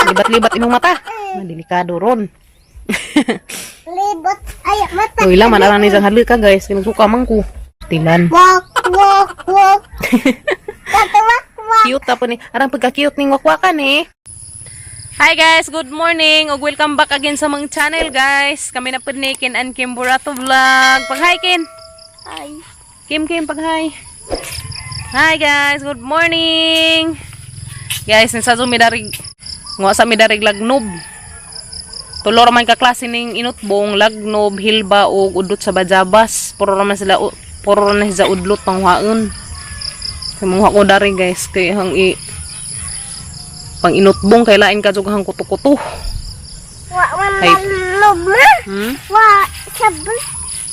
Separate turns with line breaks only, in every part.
Libat-libat imong mata. Delikado ron.
Libot ay mata.
Uy lang, manara ni isang hadli ka, guys. Kaya nagsuka man ko. Tilan.
Walk, walk, walk. Tata, walk, walk.
Cute ta po ni. Arang pagka-cute ning wakwakan eh. Hi guys, good morning ug welcome back again sa among channel, guys. Kami na pud ni Ken and Kim Burato Vlog. Pag-hi, Ken.
Ay.
Kim, Kim, pag-hi. Hi guys, good morning. Guys, nasa mi darig ngo sa mi darig lagnob. Tulo ra man ka klase ning inutbong, lagnob, hilba ug udot sa bajabas. Puro ra man sila, puro na sila udlot panghuaon. Sa mga ko dari, guys, kay hang i pang inutbong kay lain ka jud hang kuto-kuto.
Wa wa
Ay.
log ma. Wa sabon.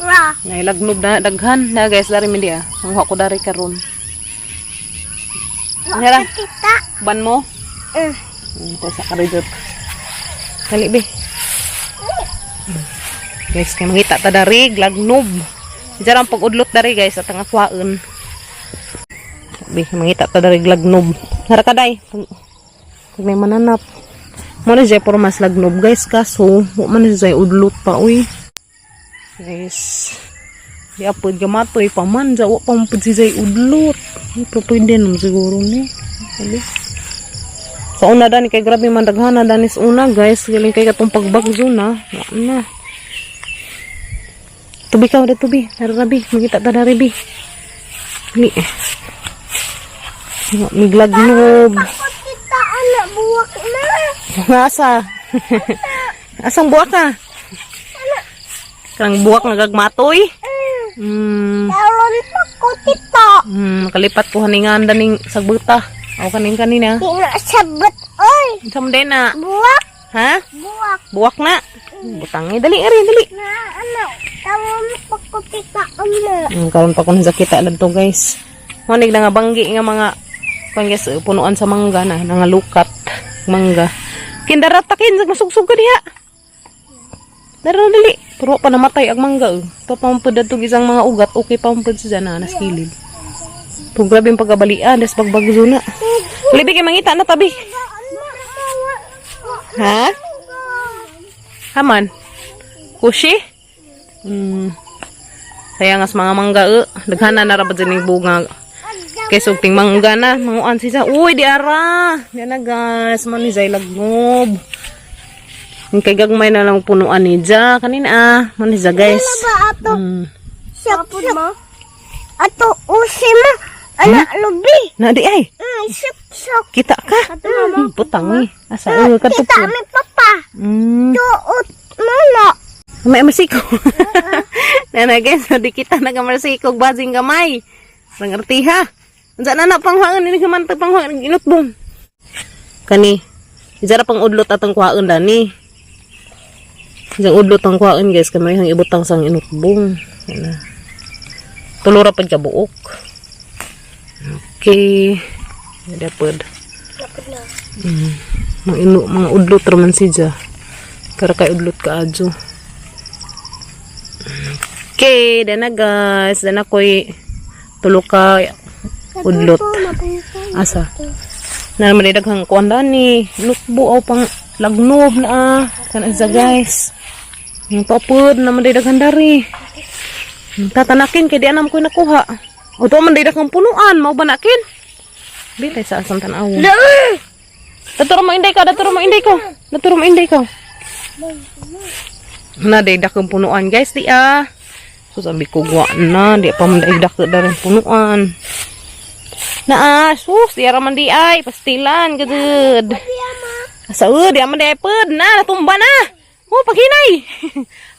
Wa.
Nay lagnob na daghan na, guys, dari mi diya. Manguha ko dari karon.
Wa
Nara.
kita.
Ban mo?
Eh.
Ito sa karidot. Dali, be. Guys, kay mangita ta dari, lagnob. Diyan ang pag-udlot dari, guys, at ang akwaon. Be, mangita ta dari lagnob. Hara ka day. Pag may mananap. Mo na siya puro mas lagnob, guys, kaso wa man na siya udlot pa uy. Guys, di apod gamatoy pa man, ja wa pa man pud siya udlot. Ito pwede naman siguro ni. Sabi. Sa una dani kay grabe man daghana dani sa una, guys. Galing kay katong pagbagzo na. Wa na. Tubi ka, wala tubi. Narabi, magita ta dari bi. Ni. Miglagnob.
Ako kita anak buwak na.
Asa? Asang buwak ka? Kanang buwak nga gagmatoy?
Karon pa ko tita.
Kalipat ko haningan daning sagbuta. Ako kaning kanina.
Di na sabot oy.
Sa na.
Buwak,
Ha?
buwak.
Buwak na. Butang eh. Dali, ari, dali.
Na ano. Karon pa ko tita ano.
Karon pa ko kita to, guys. Manig na nga banggi nga mga kung guys, punuan sa mangga na nangalukat mangga. Kindarat takin sa masugsug ka diha. Dara dali. Pero pa namatay ang mangga. Eh. Pa pampud adto isang mga ugat, okay pa pampud sa na nas kilid. Tug grabe yung pagkabalian, das pagbagzo na. Libi kay mangita na tabi. Ha? Haman. Kushi? Sayang as mga mangga eh. Daghana na ra ba dyan yung bunga. Kay sugting mangga na, manguan siya. Uy, di ara. Di na, guys, man ni Zay lagnob. Yung kay gagmay na lang punuan ni Ja. Kanina ah. Man ni Ja, guys.
Ba ato? Sok mo. Ato usi ma. Anak lubi.
Na di ay.
Sok sok.
Kita ka. Putang eh. Asa eh kadto
Kita
po.
mi papa. Tuot mala.
May masiko. Na guys, di kita nagamasiko basing gamay. Sang artiha. Unsa na na panghuangan ini gamantag panghuangan inutbong. Kani. Izara pang udlot atong kuhaon dani. Isang udlot ang kuhaon, guys, kay hang ibutang sang inutbong. Ana. Tulo ra pud ka buok. Okay. Dapat. Mga inu mga udlot ra man siya. Kara kay udlot ka adyo. Okay, dana guys, dana ko'y tulo ka udlot. Asa? Na naman daghang kuan dani, nukbo aw pang lagnob na ah. Kana sa guys. Yung papud na man daghan dari. Tatanakin kay di anam ko nakuha. O to man daghang punuan, mao ba nakin? Di tay sa asang tan-aw. Daturo mo inday ka, daturo mo inday ko. Daturo mo inday ko. Na day dakong punuan, guys, di ah. So sabi ko gwa na, di pa man day dako daring punuan. Na ah, sus, di ara man di ay, pastilan gud. Asa di man di ay pud na, natumba na. Oh, paghinay.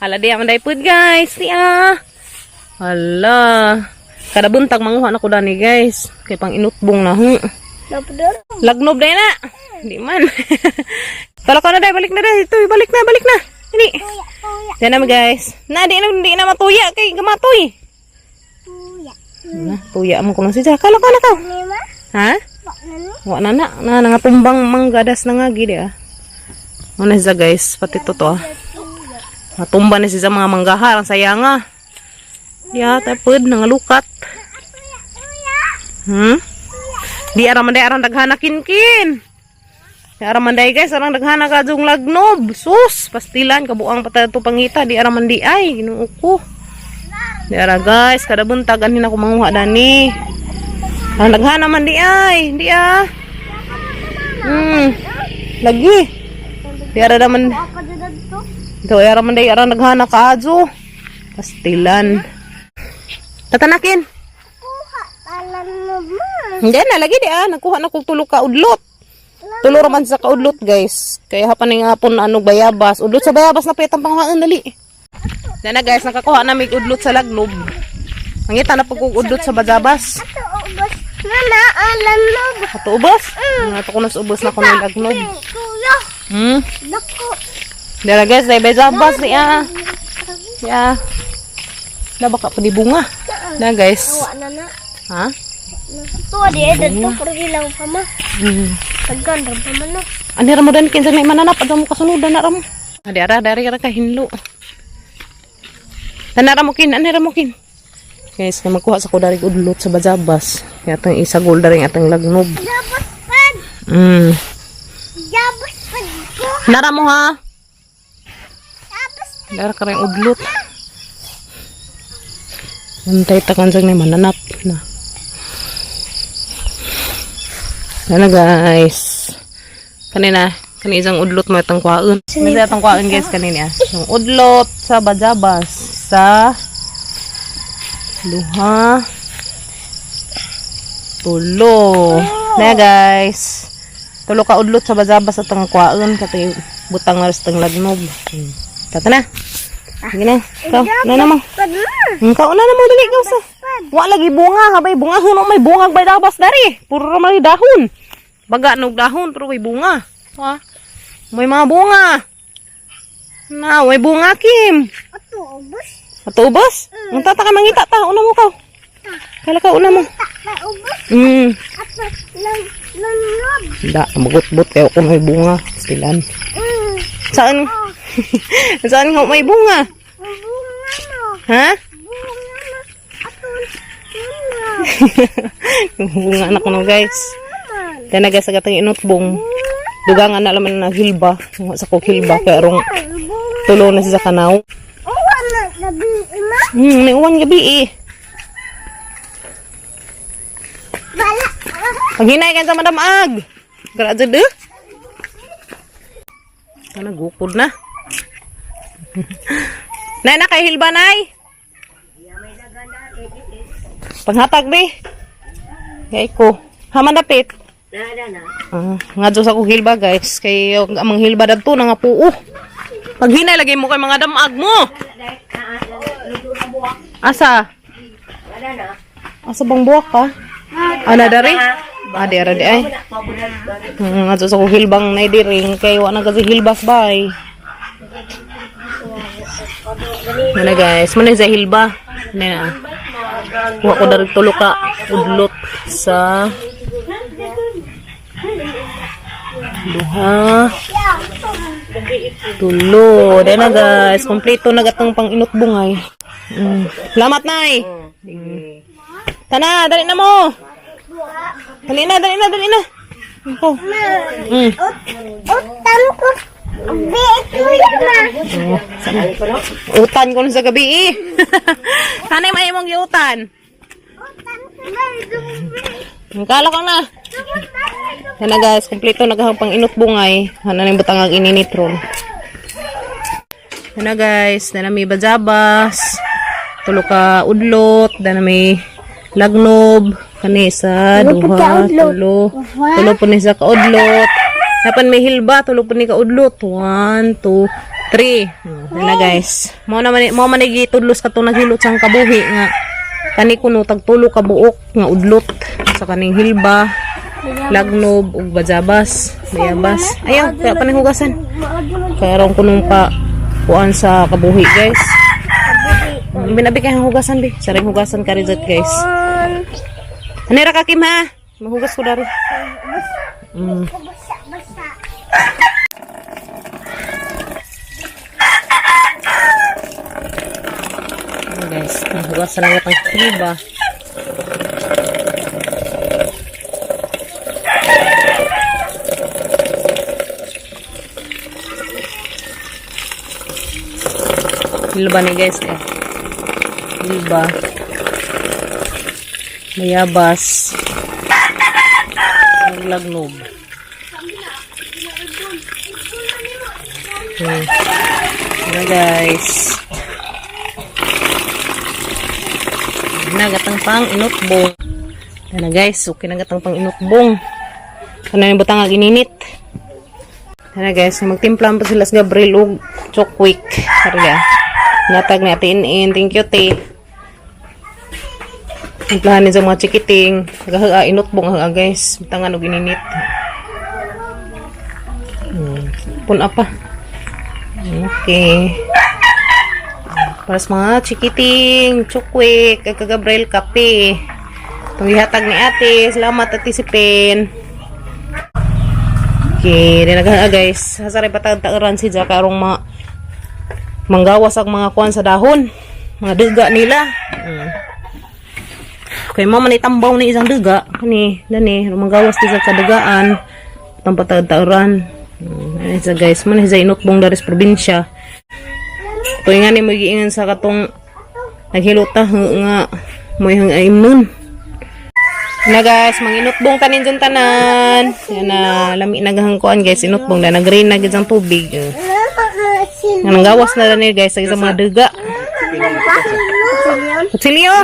Hala, di man di ay pud, guys, di ah. Hala. Kada buntag manguha na ko dani, guys. Kay pang inutbong na hu. Lagnob na na. Di man. Tala ko na day, balik na day. Ito, balik na, balik na. Ini. Yan naman, guys. Na, di na matuya kay gamatoy.
Tuya.
Na, tuya mo ko lang siya. Kala ko na ka. Ha? Wa na na. Na nangatumbang manggadas na nga gid ah. Ano siya, guys, pati to to ah. Natumba na siya sa mga manggahar, ang sayang ah. Ya, tapod nangalukat. Di ara man di aran daghana kin-kin. Di ara man day, guys, arang daghana ka dong lagnob. Sus, pastilan kabuang pa to pangita di ara man di ay, Ginoo ko. Di ara, guys, kada buntag anhin ako manguha dani. Ang daghana man di ay, di ah. Lagi. Di ara naman.
Ako dito.
Ito, ara man day, arang daghana ka adyo. Pastilan. Tatanakin.
Kuha talan mo ma.
Hindi na, lagi di ah. Nagkuha na kong tulo ka udlot. Tulo raman sa kaudlot, guys. Kaya hapan nga hapon na ano bayabas. Udlot sa bayabas na pwetang panghaan dali. Na guys, nakakuha na may udlot sa lagnob. Mangita na pag udlot sa bayabas.
Ato ubos. Nana alan mo.
Ato ubos? Ato ko na sa ubos na ko ng lagnob.
Kuya. Dako.
Dara guys, dahil bayabas ni ah. Ya. Na baka pa di bunga. Na guys.
Wa na na.
Ha?
Ito di ay dito pero hilaw pa ma. Taggan ra pa man no.
Ani ra mo dan kinsa may mananap adto mo kasunod na ra mo. Adi ara dari ra ka hinlo. Tanara mo kin, ani ra mo kin. Guys, na magkuha sa ko dari udlot sa bajabas. Kaya atong isagol dari atong lagnob.
Jabos pad. Jabos pad ko.
Nara mo ha.
Jabos.
Dara ka rin udlot. Antay ta kan ni mananap na. Ano guys. Kanina, kani isang udlot mo itong kwaon. Kanina itong kwaon guys kanina. Yung udlot sa bajabas sa duha tulo. Na guys. Tulo ka udlot sa bajabas atong kwaon kati butang na sa lagnob. Tata na. Sige na. Ikaw, na na mo.
Pad ma.
Ikaw na na mo dali ikaw sa. Wa lagi bunga, habay bunga huno may bunga bayabas dari. Puro ra may dahon. Baga nog dahon pero may bunga. Ha? May mga bunga. Na, may bunga Kim.
Ato ubos.
Ato ubos? Ang tata ka mangita ta, una mo ka. Kala ka una mo.
Ta ta ubos. Ato lang lanob.
Da, magutbot kayo kung may bunga. Silan. Saan? Saan nga may bunga?
Bunga no.
Ha?
Bunga no. Ato lanob.
Bunga anak ko no guys.
Man.
Kaya guys, sa gatang inutbong. Dugangan na laman na hilba. Sa ko hilba kaya rong
Bunga.
tulo na siya sa kanaw.
Uwan na gabi ma.
May uwan gabi eh.
Bala.
Paghinay ka sa Madam Ag. Grabe de. Kana gukod na. Nay na kay hilba nay. Panghatag be. Kay ko. Haman dapit. Ah, ngadto sa kong hilba guys kay ang amang hilba dadto na nga puo. Paghinay lagay mo kay mga damag mo. Asa? Asa bang buwak ka? Ana dari? Ah, di ara di ay. Ngadto sa kong hilbang nay diring kay wa na kasi hilbas bay. Mana guys, mana sa hilba. Ano na. Wa ko dari tulo ka udlot sa duha tulo. Dahil na guys, kompleto na gatong pang inutbungay. Salamat nay. Tana, dali na mo. Dali na, dali na, dali na. Ako.
Utan ko. Bi kuya ma.
Oh, utan ko na sa gabi eh. Sanay may imong giutan.
Utan ko na.
Kala ko na. Yan na guys, kompleto na gahang pang inutbungay. Ano na yung butang ang ininitron. Yan na guys, na may bajabas. Tulo ka udlot, na may lagnob. Kani sa duha, tulo. Tulo po ni sa kaudlot. Napan may hilba, tulo po ni kaudlot. 1, 2, 3. Yan na guys. Mao naman mao man gitudlos katong naghilot sang kabuhi nga kani kuno tagtulo ka buok nga udlot sa kaning hilba, lagnob ug bajabas, bayabas. Ayaw, kaya pa ning hugasan. Kaya ron kunong pa kuan sa kabuhi guys. Binabi kay hugasan bi. Saring hugasan ka rizot guys. Anira ka Kim ha? Mahugas ko dari.
Basa basa.
Ayan, guys, mahugasan na yung hilba. Hilba ni guys eh. Hilba. Bayabas. Lagnog. Ano guys? Nagatang pang inutbong. Ano guys, okay nagatang pang inutbong. Ano yung butang ang ininit? Ano guys, magtimpla pa sila sa Gabriel og Chokwik. Sarga. Natag ni Ate In. Thank you, te. Timplahan ni sa mga chikiting. Nagahaga, inutbong ang guys. Butangan og ininit. Puna pa. Okay. Para sa mga chikiting, chukwik, kag Gabriel kape. Itong ihatag ni ate. Salamat, Ate Sipin. Okay, di naghaga guys. Hasaray patag tauran si Jack karong mga manggawas ang mga kuan sa dahon. Mga duga nila. Okay, mama ni tambaw ni isang duga. Kani, dani, manggawas di sa kadugaan. Itong patag tauran. Ano siya guys, man siya inutbong daris probinsya. Tuwing nga ni mo giingan sa katong naghilota nga mo hang aimnon. Na guys, manginutbong tanin dyan tanan. Yan na, lami naghangkuan guys, inutbong na nag-rain na gid ang tubig. Nga nanggawas na ni guys sa isang mga duga. Kutsilyo.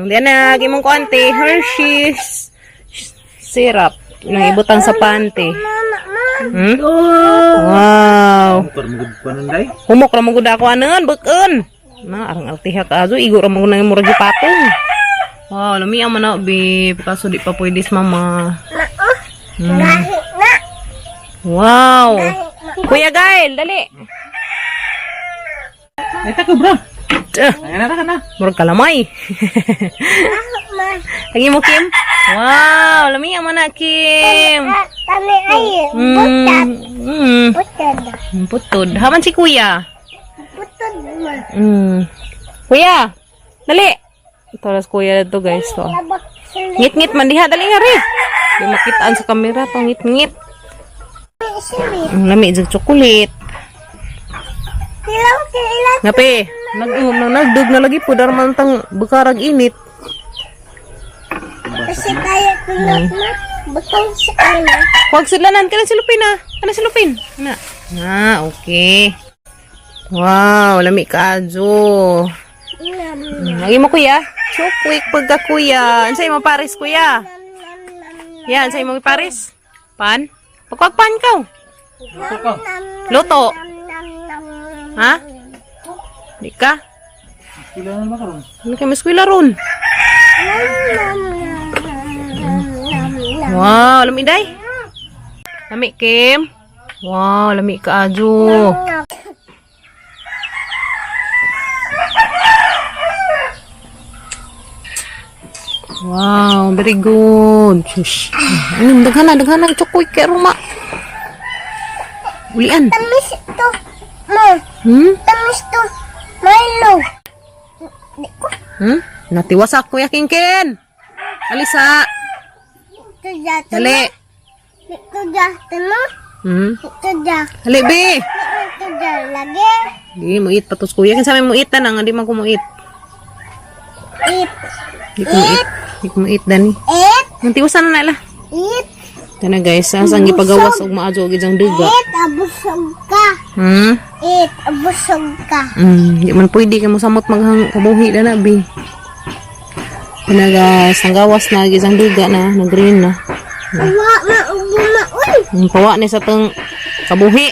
Diyan na, gimong kuan te, Hershey's syrup. Nang ibutang sa pante. Wow. Humok ra mo gud ako anon, bukon. Na arang altiha ka azo, igo ra mo nang murag gipatong. Wow, lami ang man na, babe. Kaso di pa pwede sa mama. Wow. Kuya Gael, dali.
Ito ko bro.
Ah,
Ayan na ka na.
murag kalamay. Lagi mo, Kim. Wow, lami ang man na, Kim.
Kami ay butad. Butad.
Putod. Haman si Kuya.
Butad ma.
Kuya, dali. Taras kuya to guys to.
Labak sila.
Ngit-ngit man diha, dali nga rin. Di makitaan sa kamera to, ngit-ngit.
Sili.
Ang lami jud chocolate.
Silaw sila.
Ngape, nag um, nagdug na lagi po darman tang bukarag init.
Kasi tayo tulog ma. Butong sa ano.
Huwag sudlanan kana si Lupin ah. Kana si Lupin. Na. Ah, okay. Wow, lami kaadyo.
Nam
Lagi mo kuya. Chokwik pagka kuya. Unsa imo pares kuya?
nam nam nam.
Yan, sa imo pares. Pan? Pagkwag pan ka.
Nam
Luto.
nam nam nam.
Ha? Di ka?
Kailangan ba karon?
Ano kayo maskwila ron?
Nam nam nam nam nam nam.
Wow, lami day. Lami, Kim. Wow, lami ka, Ajo. Wow, very good. Shush. Ano, daghan na, daghan na. Chokoy, kaya ruma. Ulian.
Tamis to. Ma. Tamis to. Milo.
Natiwasak, Kuya Kingkin. Alisa.
Ito dyan.
Dali.
Ito dyan. Tama. Ito dyan.
Dali, be.
Ito dyan. Lagi.
Di, muit pa tos, kuya. Kinsa may muit na nga, di man ko muit.
Eat.
Di ko muit. Di ko muit, Dani.
Eat.
Natiwasan na na,
Eat.
Tana guys, asa ang gipagawas og maadyo og ijang duga.
Eat. Abusog ka. Eat. Abusog ka.
Di man pwede kay mo samot maghang kabuhi na na bi. Tana guys, ang gawas na ijang duga na, na green na.
Wa ma ubo ma. Uy.
Ang pawa ni sa tong kabuhi.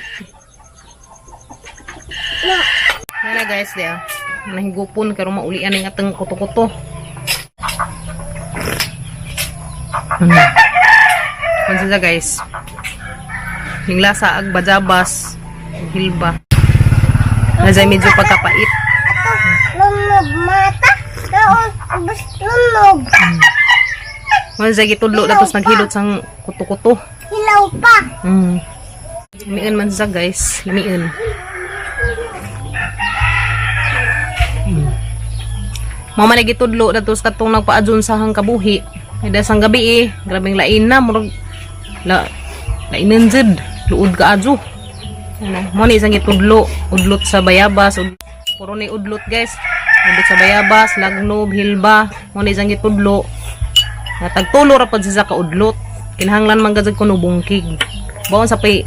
Na.
Tana guys, dia. Nahigupon karon maulian ning atong kuto-kuto. Kansa siya, guys. Ning lasa ag bajabas, hilba. Nazay medyo pagkapait.
Ato. Lunob mata. Naon. Abus lunob.
Wala siya gitudlo tapos naghilot sang kuto-kuto.
Hilaw pa.
Lamian man siya guys. Lamian. Mama na gitudlo tapos katong nagpaadyon sa hang kabuhi. Ay dasang gabi eh. Grabing lain na. Murag la lainan jud. Luod ka adyo. Ano, mo ni isang gitudlo. Udlot sa bayabas. Puro ni udlot, guys. Udlot sa bayabas, lagnob, hilba, mo ni isang gitudlo. Natagtulo ra pod siya ka udlot. Kinahanglan man gazag kuno bungkig. Baon sa pay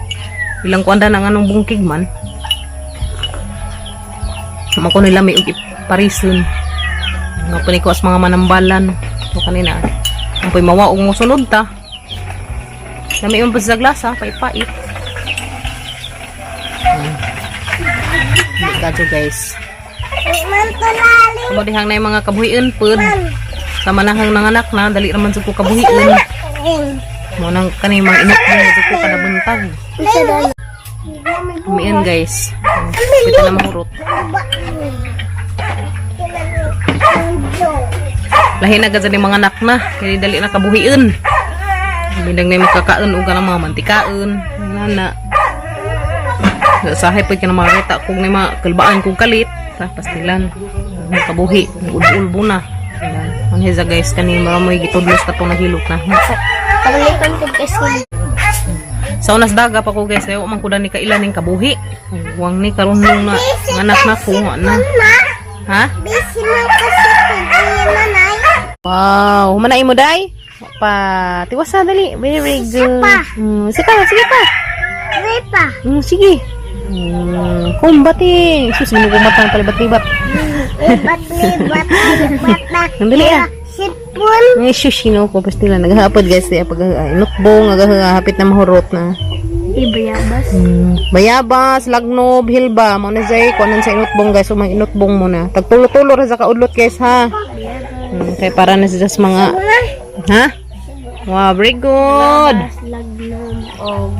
ilang kuanda na nganong bungkig man. Mao ko nila may og parison. Nga pa ni ko as mga manambalan. So kanina, ang po'y mawaog mo sunod ta. Lami yung sa glasa, pait-pait. Hindi kadyo, guys.
Man to lalim.
Kamo dihang na yung mga kabuhiin pud. Sa manahang nanganak na, dali raman sa ko kabuhiin. Mo nang kani mga inot mo sa ko kada buntag. Umiin, guys. Kita na mahurot. Lahi na gazan yung mga anak na. Kaya dali na kabuhiin. Bindang na yung makakaon o ng mga mantikaon. Nana. Sahay pa ka na makakita kung na mga kalbaan kung kalit. Ta, pastilan. Ang kabuhi. Ulbo na. Ang hiza, guys, kani maramoy gitudlos katong nahilot na.
Paglikon ko kasi.
Sa unas daga pa ko, guys, ayaw man ko ni kailan ning kabuhi. Huwag ni karon nung na anak na ko na. Ha?
Busy man kasi kung nanay.
Wow, humanay mo day? Pa, tiwasa dali. Very good.
pa.
Sige pa, sige pa.
Ripa.
Sige. Kumbati. Sus, ginugumat ang palibat-libat.
Libat, libat, libat na.
Ang dali ah.
Sipon.
Ay, shush, ginoo ko. Pastila, naghahapod, guys. Kaya pag inukbong, hapit na mahurot na.
Ibayabas.
Bayabas, lagnob, hilba. Mo na zay, kuanan sa inutbong, guys. So, mga inutbong muna. Tagtulo-tulo ra sa kaudlot, guys, ha? Kay para na siya sa mga. Ha? Wow, very good.
Lagnom o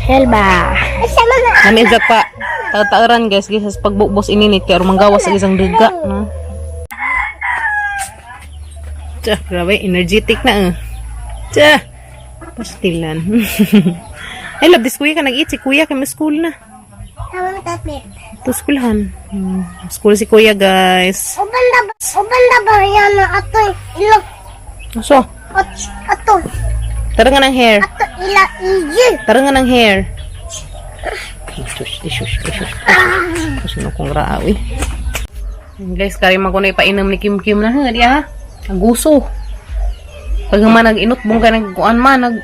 Helba. Asa man na.
Nami sa pa. Tataaran, guys, guys, sa pagbubos ininit kay aron manggawas sa isang duga, no? Tsa, grabe, energetic na eh. Tsa, pastilan. I love this kuya ka nag-eat. Si kuya kay school na.
Tawang tapit.
To schoolhan. School si kuya, guys.
Uban na ba yan na ato ilo
So,
at ato
tara nga ng hair.
ato ila iji.
Tara nga ng hair. Isus, isus, isus. Sino kong raawi. Guys, kari man ko na ipainom ni Kim Kim na ha, di ha? Ang guso. Pag man nag-inot bong ka nagkuan man nag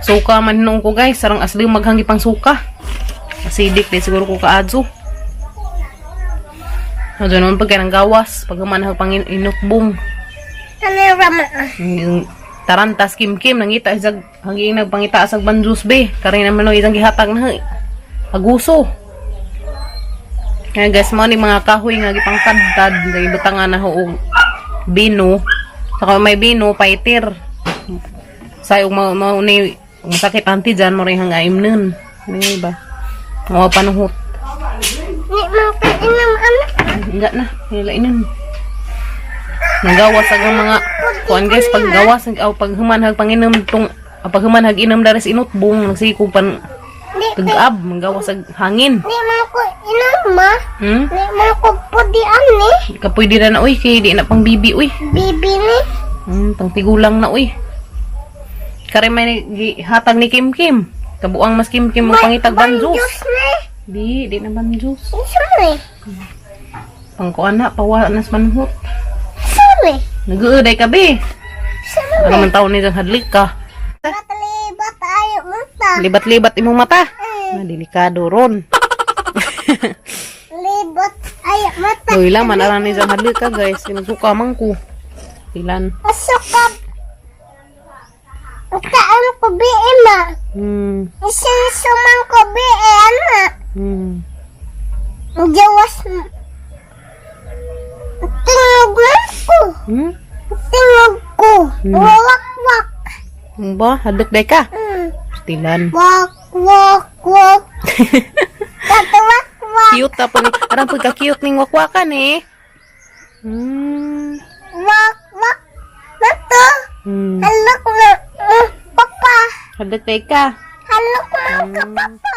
suka man noong ko, guys, sarang asli maghangi pang suka. Asidik di siguro ko kaadso. Ano naman pag nang gawas, pag man pang inutbong.
Ano rama?
Yung tarantas Kim Kim nangita isag hanging nagpangita sa banjus be kari naman no isang gihatag na aguso. Kaya, guys, mo ni mga kahoy nga gipangtadtad nga gibutangan na ho og bino, saka may bino paitir sa og mao mao ni masakit anti dyan mo rin hanggang imnon ano yung iba mga panuhot.
Ni man ka inam anak.
Hindi na, nilainan. Nagawas ang mga kuan, guys, pag gawas aw pag humanhag panginom tong ah, pag humanhag inom dares inutbong nagsikog pan
Ni
tag-ab manggawas ag hangin.
ni man ko inam ma. Ni man ko pudi ani.
Di ka pwede na na uy kay di na pang bibi uy.
Bibi ni.
Pang tigulang na uy. Kare may hatag ni Kim Kim. Kabuang mas Kim Kim mo pangitag banjus.
Banjus ni.
Di, di na banjus.
Isa ni.
Pang kuan na pawa nas manhot.
Isa ni.
Nag-uuday ka be.
Isa ni.
Ano man taon ni hadlik ka.
Libat ayo mata.
Libat-libat imong mata. Na delikado ron.
Libat ayo mata.
Uy lang man aran ni jang hadlik ka, guys. Kinagsuka man ko. Ilan?
Asukab. Kaan ko bi ma. Isin suman ko bi ana. Jawas. Tingog man ko. Tingog ko. Wak wak.
Ano ba? Hadlok day ka. Stilan.
Wak wak wak. Tata wak wak.
Cute ta po ni. Aran pud ka cute ning wakwakan eh.
Wak wak. Nato. Halok na. Papa.
Hadlok day ka.
Halok na ka papa.